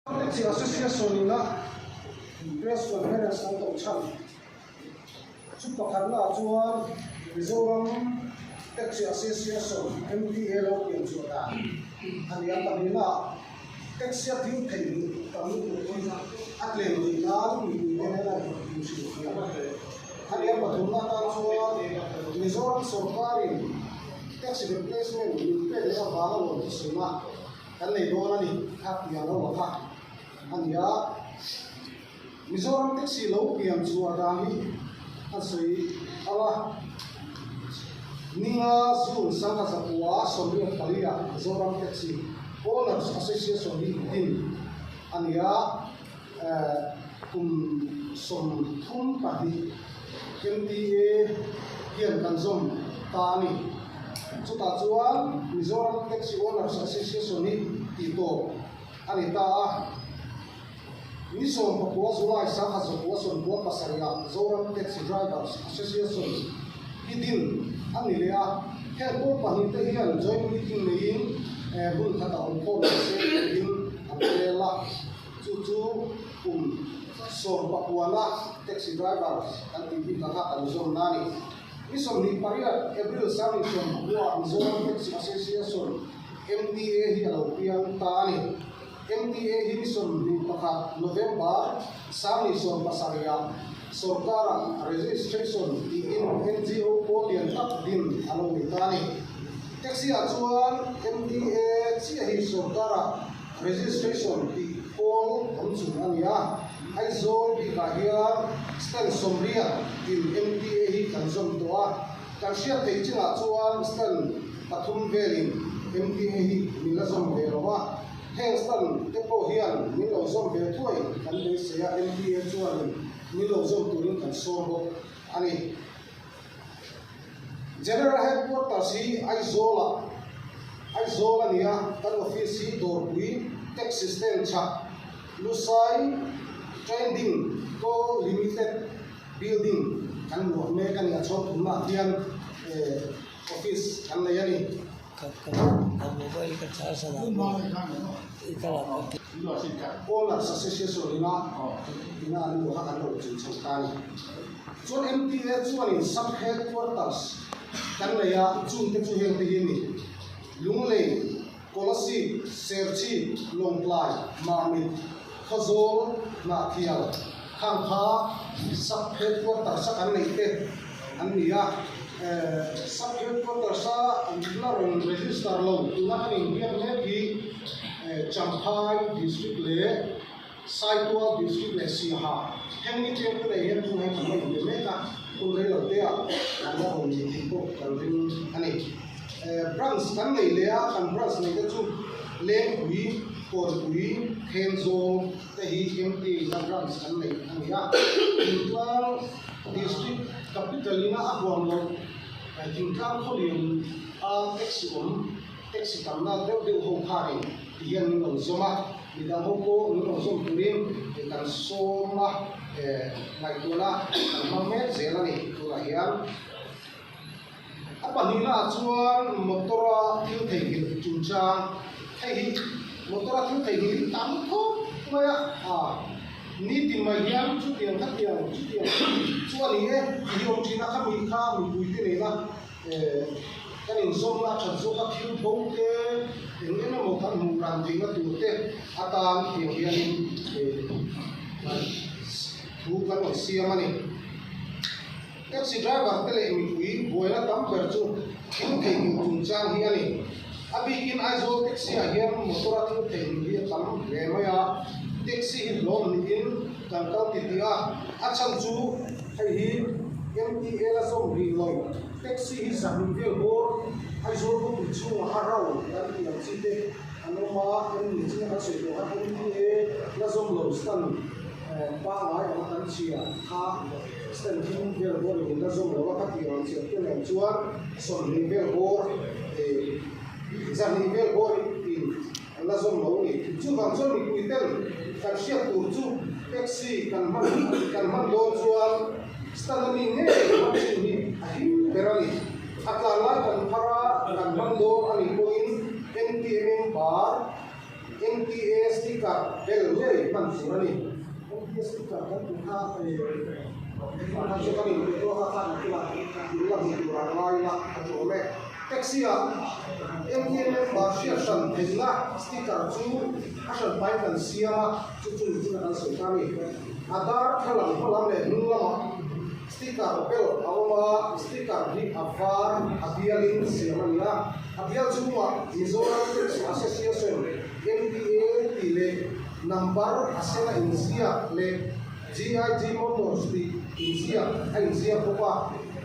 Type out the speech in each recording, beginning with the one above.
Taxi Association ina Press Conference an koh chhan chu pakhatna ah chuan Mizoram Taxi Association, MTA, lo pian chhuah dan a ni a, pahnihna ah taxi a thil theih duh tam lutuk hi a tlem theih nan mipui te nen a inhrilh thiam a ni a, pathumna atan chuan Mizoram sawrkarin taxi replacement min pek leh avanga lawm thusawiin a. Kan nei dawn a ni, kha pian lo a kha a ni a. Mizoram taxi lo pian chhuah dan hi a sawi ang a, Ninga June sangha zakua 74 ah Mizoram Taxi Owners Association hi din a ni a, kum 32 MTA hian kan zawm ta a ni. Chutah chuan Mizoram Taxi Owners Association hi tih tawp a ni ta a. Ni 19 July 1997 ah Zoram Taxi Drivers Association hi din a ni leh a. Heng pawl pahnih te hian joint meeting neiin hmun khatah awm khawm lo se tiin an rel a. Chu chu kum sawmpakuana taxi drivers kan tih bik anga kan zawmna a ni. Ni 28 April 2019 Mizoram Taxi Association, MTA, hi a lo piang ta a ni. MTA hi ni 21 November 2017 ah sorkara registration tiin NGO pawl lian tak din a lo ni ta a ni. Taxi ah chuan MTA chiah hi sorkara Registration tih pawl awm chung a ni a, Aizawl bikah hian stand 80 in MTA hi kan zawm tawh a, kan hriat theih chinah chuan stand pathum velin MTA hi min la zawm ve lo a, heng stand te pawh hian min lo zawm ve thuai kan beisei a, MTA chuanin min lo zawm turin kan sawm bawk a ni. General Headquarters hi Aizawlah Aizawl a ni a, kan office hi Dawrpui Taxi Stand chhak Lusai Trending Co Limited Building kan luah mek a ni, a chhawng thumnaah hian office kan nei a ni. Owners Association ina ina an luah kha kan lo chei chho ta a ni. Chuan MTA chuanin Sub Headquarters kan nei a, chungte chu hengte hi a ni, Lunglei, Kolasib, Serchhip, Lawngtlai, Mamit, Khawzawl, Hnahthial, Khangkha Sub Headquarters a kan neih te an ni a. Sub Headquarters a la rawn register lo tuna kan inbiak mek hi Champhai District leh Saitual District leh Siaha heng ni tlem te nei hian tunah hian kan la inbe mek a, hun rei lo te ah kan la rawn nih theih pawh kan ring a ni. Branch kan nei leh a, kan branch nei te chu Lengpui, Kawnpui, Thenzawl te hi MT na branch kan nei a ni a. Thingtlang District Capital ina a huam loh Thingtlang khawlian a taxi awm, taxi tamna deuh deuh ho khanin ti hian min rawn zawm a. Midang ho pawh min rawn zawm turin kan sawm a, ngaihtuahna kan hmang mek zel a ni tunah hian. A pahnihnaah chuan motor-a thil theihnghilh chungchang, hei hi motor-a thil theihnghilh hi tam khawp mai a, nitin mai hian chutiang khatiang chutiang chu a ni e tih hi awm thin a, khami kha mipuite nena Kan inzawmna a that zawk a, thil bo te eng eng emaw kan hmuh ran theihna tur te atan tiang hianin thu kan rawn siam a ni. Taxi driver te leh mipui buaina tam ber chu thil theihnghilh chungchang hi a ni. A bikin Aizawl taxi ah hian motor a thil theihnghilh hi a tam hle mai a, taxi hi hlawm niin kan kal ti tih a, a chhan chu hei hi MTA la zawm rih lo, taxi hi zahnih vel bawr Aizawl khawpui chhungah a rau kan tih ang chi te an awm a, em ni chinga kan sawi tawh khan MTA la zawm lo stand pangngai anga kan chhia kha stand thim vel bawr in min la zawm lo a ka tih ang chiah te nen chuan 20 vel bawr 200 vel bawr in An la zawm lo a ni. Chuvang chuan mipui ten kan hriat tur chu taxi kan hman kan hman dawn chuan stand a mi ngei hman thin hi a him ber a ni. A tlan lai kan phar a, kan hman dawn a nih pawhin MTMM bar MTA sticker bel ngei hman tur a ni. MTA sticker kan tih kha kha chu kan inpe tawk a, khan a bulah in la hmu tur a ngai ila a ṭawm e. Taxi ah MTA member hriat hran theihna sticker chu a hran pain kan siam a, chu chu nichina kan sawi ta a ni. A darthlalang hmalam leh hnung lamah. Sticker bel a awm a, sticker hi a var a bialin siam a ni a, a bial chhungah Mizoram Taxi Association, MTA, tih leh number a sen a inziak leh GIG Motors tih inziak a inziak bawk a.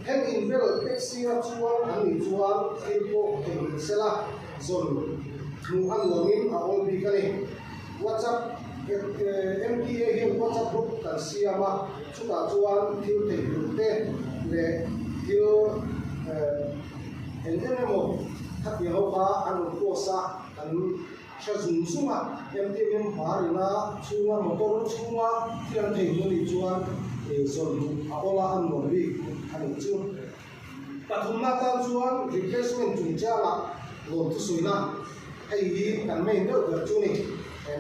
Heng inbel taxi-a chuang an nih chuan thil pawh theihnghilh sela zawn hmuh a nuamin a awl bik a ni. WhatsApp MTA hian WhatsApp group kan siam a, chutah chuan thil theihnghilh te leh thil eng eng emaw khatiang ho kha an rawn post a, kan hre zung zung a. MTA member ina chhunga motor chhunga thil an theihnghilh anih chuan zawn hmuh a awl a, a nuam bik a nih chu. Pathumna tan chuan replacement chungchangah lawm thusawiina hei hi kan main deuh ber chu ni.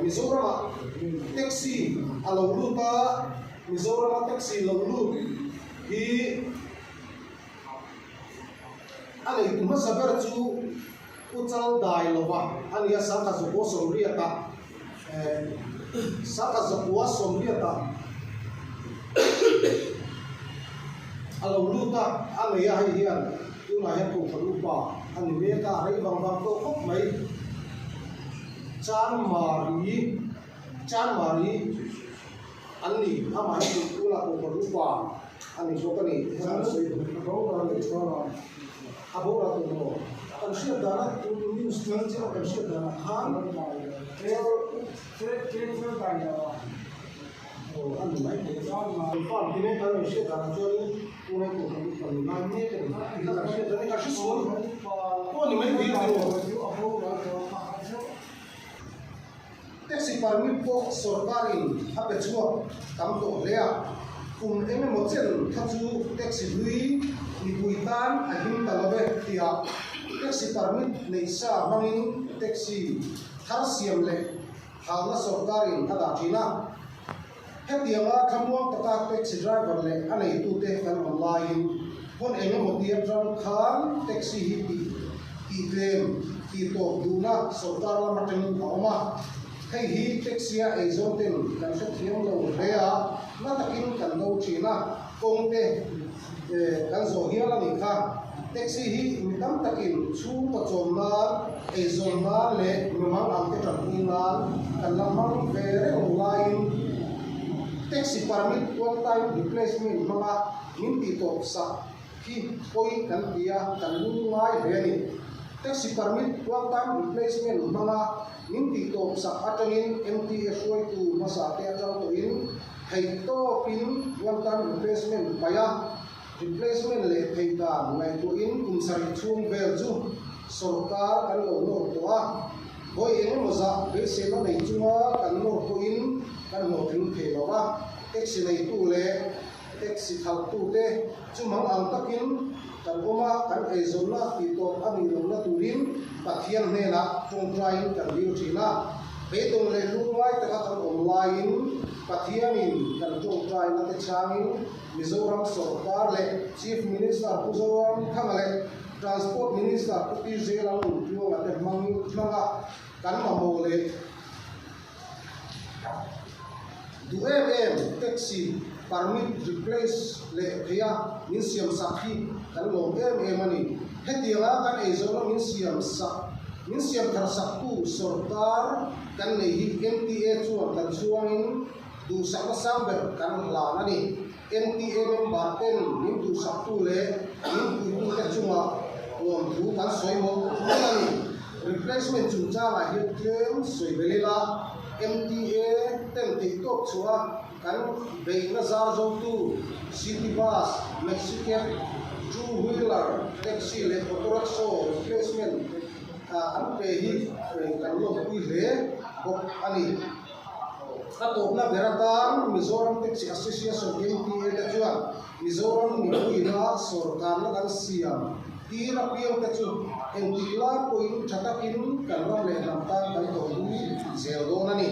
Mizoramah taxi a lo lut a, Mizorama taxi lo lut hi a nei tu hmasa ber chu Pu Chal Dai lova a ni a, Sangha Zakua Sawmriata Sangha Zakua Sawmriata a lo lut a, a nei a hei hian tunah hian Kohhran upa a ni mek a, a rei vang vang tawh khawp mai. Chanmari Chanmari an ni, amah hi tunah Kohhran upa a ni bawk a ni. A boral tawh maw? Kan hriat dana tun news tlang chiah kan hriat danah khan aw a ni mai thei a. Farm ti mek kan hriat danah chuanin tuna i kohhran upa ni lai mek a ni tih kha kan hriat dan a ni. Ka hre sual pawh a ni mai thei a tiraw? Taxi permit pawh sorkarin a pe chhuak tam tawh hle a, kum eng emaw chen kha chu taxi hlui mipui tan a him ta lo ve tia taxi permit neih sa hmangin taxi thar siam leh halna sorkarin a dah thin a. Hetianga thlamuang taka taxi driver leh a neitute kan awm laiin hun eng emaw ti atang khan taxi hi tih tih tlem tih tawp duhna sorkar lam atangin a awm a. Hei hi taxi-a eizawn ten kan hrethiam lo hle a, na takin kan do thin a, kawng te kan zawh hial a nih kha. Taxi hi mi tam takin chhungkaw chawm nan, eizawn nan leh mimang ang te tanpui nan kan la hmang ve reng laiin taxi permit one time replacement hmanga min tih tawp sak hi pawi kan ti a, kan lung ngai hle a ni. Taxi permit one time replacement hmanga min tih tawp sak atangin MTA hruaitu hmasa te atang tawhin theih tawpin one time replacement paih a, Replacement leh theih dan ngaihtuahin kum sarih chhung vel chu sorkar kan lo nawr tawh a, vawi eng emaw zah beiseina nei chunga kan nawr pawhin kan hlawhtling thei lo a, taxi neitu leh taxi khalhtute chu mang ang takin kan awm a, kan eizawnna tih tawp a nih lohna turin Pathian hnenah tawngtaiin kan dil thin a, beidawng leh lungngai taka kan awm laiin Pathianin kan tawngtaina te chhangin Mizoram sorkar leh Chief Minister Pu Zoramthanga leh Transport Minister Pu Pi Zelang Nuntuanga te hmang hmanga kan mamawh leh duh em em taxi permit replace leh theia min siam sak hi kan lawm em em a ni. Hetianga kan eizawnna min siam sak min siam thar saktu sorkar kan nei hi MTA chuan kan chhuangin Duhsakna sang ber kan hlan a ni. MTA member ten min duhsaktu leh min puitute chungah lawmthu kan sawi mawlh mawlh a ni. Replacement chungchangah hian tlem sawi belh ila, MTA ten theihtawp chhuah a kan beihna zar zotu City Bus, Maxi Cab, Two Wheeler, Taxi leh Auto Rickshaw replacement an pe hi kan lawmpui hle bawk a ni. A tawpna ber atan Mizoram Taxi Association, MTA, te chuan Mizoram mipuina sorkarna kan siam tir apiang te chu Engtik lai pawhin tha takin kan ram leh hnam tan kan thawhpui zel dawn a ni.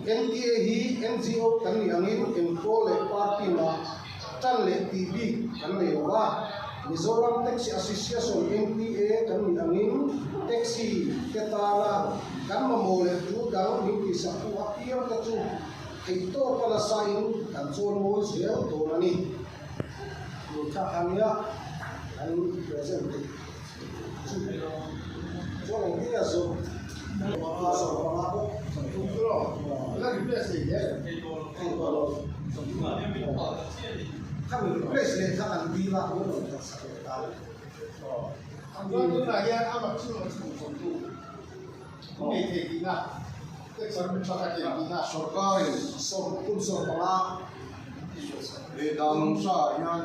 MTA hi NGO kan nih angin eng pawl leh party mah tan leh tih bik kan nei lo va. Mizoram Taxi Association, MTA, kan nih angin taxi te tana kan mamawh leh tul dang min tihsaktu apiang te chu theihtawpa nasain kan chawimawi zel dawn a ni. Lehkha ania an present theih chu chuan engtin a zawrh panga bawk. Khami replace leh kha kan dil a, min rawn that sak leh ta a ni. Sorkarin kum 15 Dan sa ah hian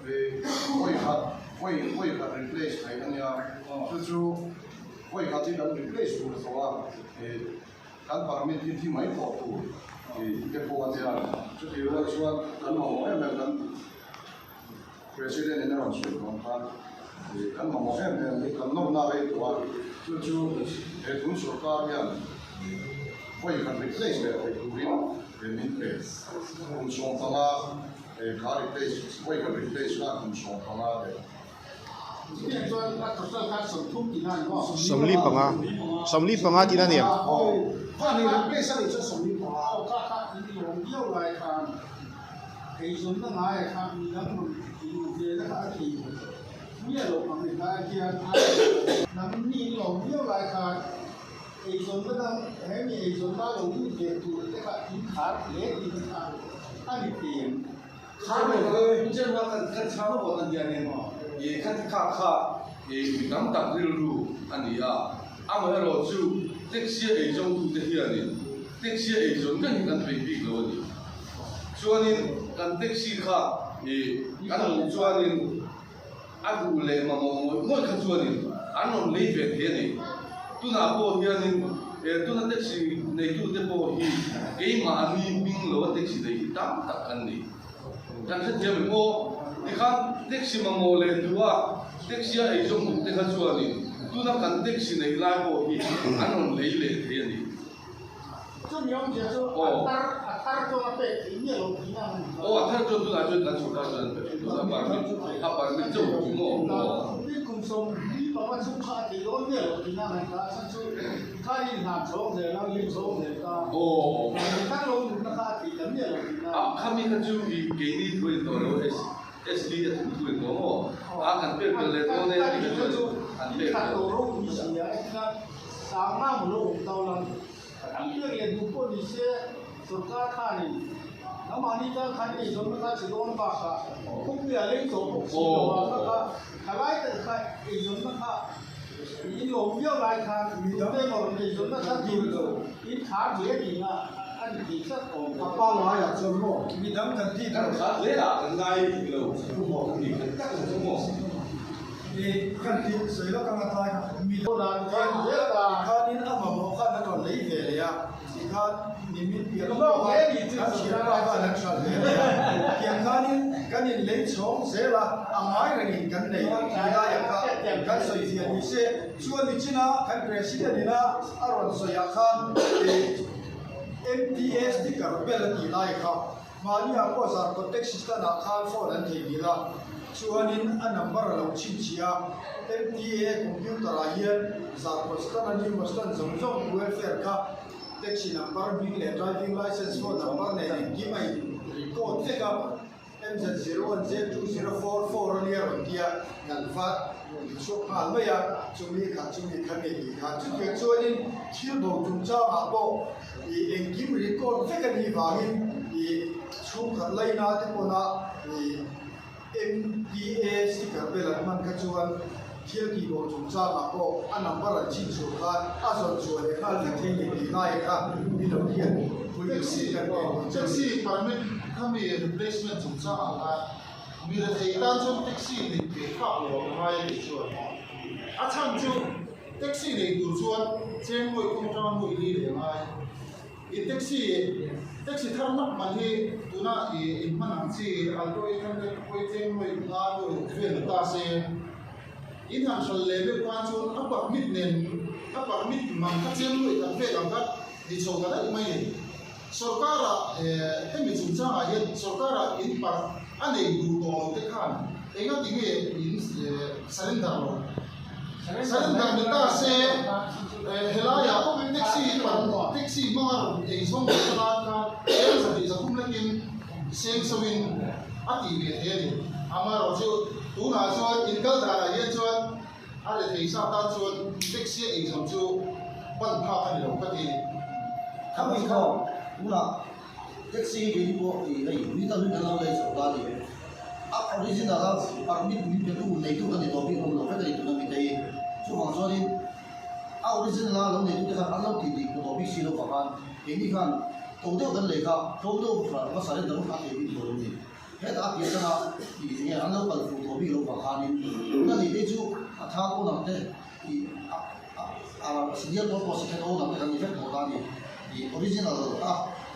vawi khat vawi vawi khat replace theih a nia, chu chu vawi khat hi kan replace tur tawh a, kan permit hi thi mai tawh tur tih te pawh a nia, chutih rual chuan kan mamawh em em kan President in a rawn sawi dawn khan kan mamawh em em hi kan nawrna rei tawh a, chu chu he tun sorkar hian vawi khat replace leh theih turin min pe. Kum 15 kha replace vawi khat replace khan kum 15 leh. 45, 45 tihna a ni em? Eizawnna ngaia kha mi dang rawn luh ve na kha a thei miah loh ang i tlaiah hian nangni in lo viau lai khan eizawnna dang he mi eizawnna lo lut ve tur te kha in khar hle tih na kha a ni thei em? Khar lo ve. Inchengna kan kan chhang lo a nia nen i kha ti kha kha i mi tam tak rilru a ni a, amaherawhchu taxi a eizawngtute hianin taxi a eizawn reng hi kan peih bik lo a ni. Chuanin kan taxi kha i kan hmuh chuanin a duh leh mamawh ngawih ngawih kha chuanin an rawn lei ve thei a ni. Tunah pawh hianin he tuna taxi neitute pawh hi keimahni hming loa taxi nei hi tam tak kan ni. Kan hrethiam em aw? Tikhan taxi mamawh leh duha taxi a eizawng duhte kha chuanin tuna kan taxi neih lai pawh hi an rawn lei leh thei a ni. Chumi awmzia chu a thar a thar chuan a pek theih miah loh tihna a ni. Aw a thar chuan tunah chuan kan sorkar chuan an pe thin tawh a permit a permit chauh chu maw aw. Ni kum 45 chhung kha a theih dawn miah loh tihna a ni ta a chhan chu kha hi hna chhawng zel a lim chhawng zel ta aw mi thar lo nutna kha a theih ta miah loh tihna a khami kha chu i keini thu in tawh lo SD a thu thu in tawh maw a kan pek belh leh dawn e tih kha chuan an pek belh. Sangna mu lo awm tau lang. An piak leh duh pawh ni se sorkar khanin nangmahni tan khan eizawnna kha che dawn bakah khawpui a leng tawh bawk si lo a, kha kha thalai tak kha eizawnna kha in lawm viau lai khan tute emaw rawn eizawnna kha dil chu in khar hle tihna a ni thei tlat awm lo. A pangngai ah chuan maw? Midang kan tih kan khar hle ah kan ngai lo ni khat tak ang chu maw? I kan tih sawi lawk anga tlai kha mi khanin a mamawh khan an rawn lei ve leh a, tikhan nimin piah lawk pawh khan kan thianpa khan an hralh ve leh a, tiang khanin kan inlei chhawng zel a, a ngai rengin kan nei tih laiah kha kan sawi fiah ni se, chuan nichina kan President ina a rawn sawiah khan MTA sticker bel a tih lai kha. Mahniah pawh Zarkawt taxi stand ah khan phone an theihnghilh a, chuanin a number a lo chhinchhiah a, MTA computer ah hian Zarkawt stand a new stand zawng zawng welfare kha taxi number hming leh driving licence phone number nen engkim a in record vek a, MZ01 Z2044 a nia rawn tia kan va chhuak nghal mai a, chumi kha chumi kha nge tih kha chutiang chuanin thil bo chungchangah pawh I engkim record vek a nih vangin i chhungkhat laina te pawna i MTA sticker bel an hman kha chuan thil tih bawh chungchangah pawh a number an chhin chhuah khan a zawn chhuah leh nghal vek thei ni tih lai kha mi lo hian Taxi taxi permit khami replacement chungchangah khan mi rethei tan chuan taxi neih ve phak lo a ngai a tih chuan a chhan chu Taxi nei tur chuan cheng nuaih thum atanga nuaih li leh a ngai. I taxi taxi thar nak man hi tuna i inhman ang chi Alto 800 te pawh hi cheng nuaih nga nuaih vel ni ta se. In han hral leh meuh khan chuan a permit nen a permit man kha chiang luai khat vel ang kha ni chho ta daih mai a ni. Sorkara hemi chungchangah hian sorkara in par a nei duh tawh lo te khan enga tinge in surrender lo? Surrender ni ta se helaiah taxi par taxi hmanga rawn ei zawng leh ta tan khan eng zahnih zathum lekin seng soin a tih ve thei a ni. Amaherawhchu tunah chuan inkal danah hian chuan A rethei sa tan chuan taxi a eizawn chu pan phak a ni lo ka ti. Khami kha tunah taxi hi keini pawh i hei mi tam hi kan lo lei chho ta a ni. A original a permit min pe tu neitu ka ni tawh bik awm lo vek a ni tuna mite hi. Chuvang chuanin a original a lo neitu te khan an lo tih dik tawh bik si lo vang khan keini khan to deuh kan lei kha tlawm deuh va surrender a thei bik lo a ni. Hetah a piah changa tih nge an lo kal fuh tawh bik lo vang khanin tuna ni te chu a thar owner te tih a senior tawh pawh second owner te kan ni vek tawh ta a ni. Ih original a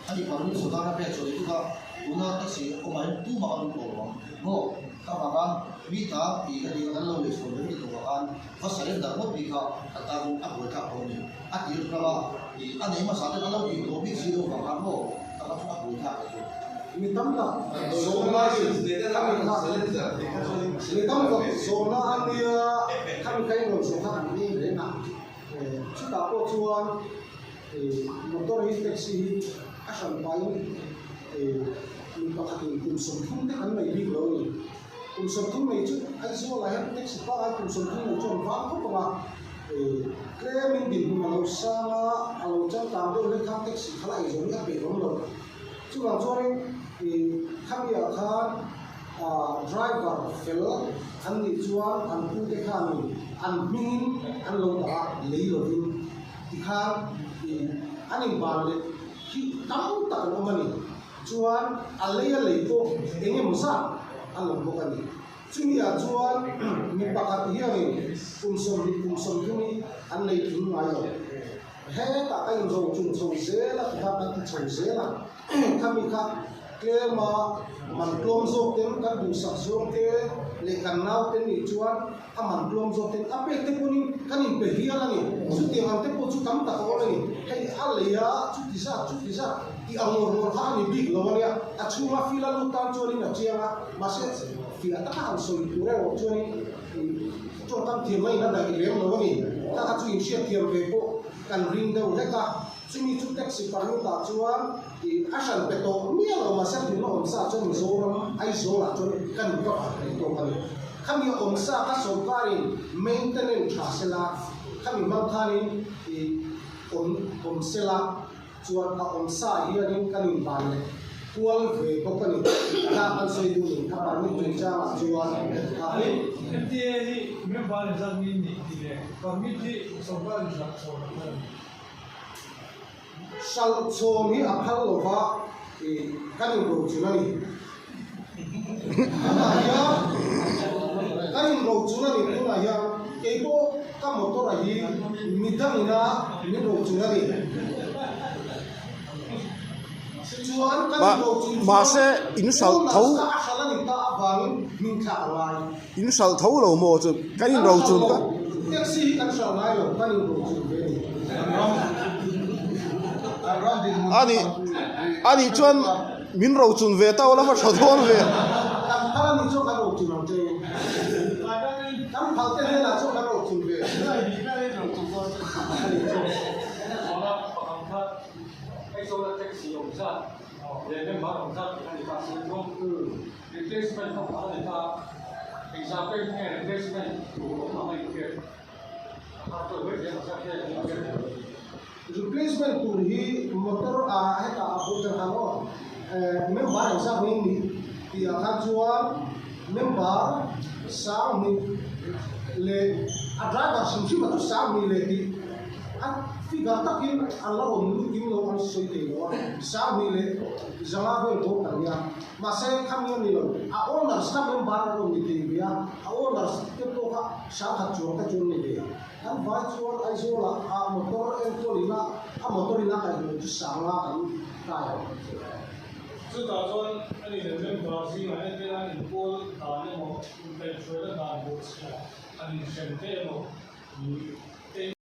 a ni permit sawrkar a pek chhuah leh tuk a, tuna taxi awmah hian tumah kan awm tawh lo ang maw? Kha vang khan mi ta tih ka nih kha kan lo leh chhuah ve vek tawh vang khan va surrender ngawt bik kha kan tan a buaithlak tawh a ni. A tir hrang a, ih a nei hmasa ten an lo tih tawh bik si lo vang khan maw ka kha chu a buaithlak tawh chu. Mi tam tak zawhna mi tam tak zawhna a nia khami kha in rawn chhuah kha kan ring reng a, chutah pawh chuan motor hi taxi hi a hran pahin mi pakhatin kum 30 te kan nei bik lo a ni. Kum 30 nei chu Aizawl-ah hian taxi pangai kum 30 nei chuan vang khawp ang a, tlemin dinhmun a lo sang a, a lo changkang deuh hlek khan taxi kha la eizawn hi a peih awm lo. Chuvang chuanin khamiah khan driver fel an nih chuan an pute khanin an hmingin an lo dah a, lei lovin tikhan an inban leh hi tam tak an awm a ni. Chuan a lei a lei pawh eng emaw zat a lawm bawk a ni. Chumiah chuan mi pakhat hianin kum 20 kum 30 hi an lei tling ngai lo. Hetah ka inro chung chho zel a tikha kan ti chho zel a, khami kha tlema man tlawm zawk ten kan duhsak zawng te leh kan nau te nih chuan a man tlawm zawk ten a pek te pawhin kan inpe hial a ni. Chutiang ang te pawh chu tam tak a awm a ni. Hei a lei a chuti zat chuti zat tih ang ngawr ngawr kha a ni bik lo a nia. A chhunga feel a lut tan chuanin a chiang a, mahse fiah taka han sawi tur erawh chuanin Tawngkam thiam a in a daih lem lo a ni. Kha kha chu inhriat thiam ve pawh kan ring deuh hlek a. Chumi chu taxi permit ah chuan ih a hran pe tawh miah lo mahse tuna awm sa chuan Mizoram Aizawl ah chuan kan in cover thei tawk a ni. Khami awm sa kha sorkarin maintenance tha sela, khami hmang khanin ih awm awm sela. Chuan a awm sa hianin kan inban leh kual ve bawk a ni. Kha kan sawi duh ning kha permit chungchangah chuan a. MTA hi member in zat mi nih tih leh permit hi sorkar in hralh chhawn a phal a ni. Hralh chhawn hi a phal lo va, kan inrochun a ni. Tunah hian kan inrochun a ni tunah hian keipawh ka motor a hi midangina min rochun a ni. Chuan kan inrochun chuan Mahse in hralh tho owners kha a hralh a ni ta avangin hming thlak a ngai. In hralh tho lo maw chu kan inrochun ka. Taxi hi kan hralh ngai lo kan inrochun ve a ni. Ani ani chuan Min rochun ve tau lama tha dawn ve. Kan phal a nih chuan kan rochun ang che. Kan phal te hnenah chuan kan rochun ve. Replacement tur hi motor ah hetah a bul tan khan aw member engzat nge nih tih ah khan chuan member 2000 leh a driver hrim hrim ah chu 2000 leh tih a figure takin an la rawn lut kim lo an sawi thei lo a 2000 leh 500 vel dawn kan nia mahse khami a ni lo a owners kha member an rawn ni thei ve a a owners te pawh kha 10,000 chuang te chu an ni ve. Kan vai chuan Aizawlah a motor enkawl ina a motor ina kaihhnawih chu sanga kan kai ang. Chutah chuan a ni leh member zingah entirna inpawl dan emaw, inkaihhruaina dan bawhchhia an inhrem te emaw ih.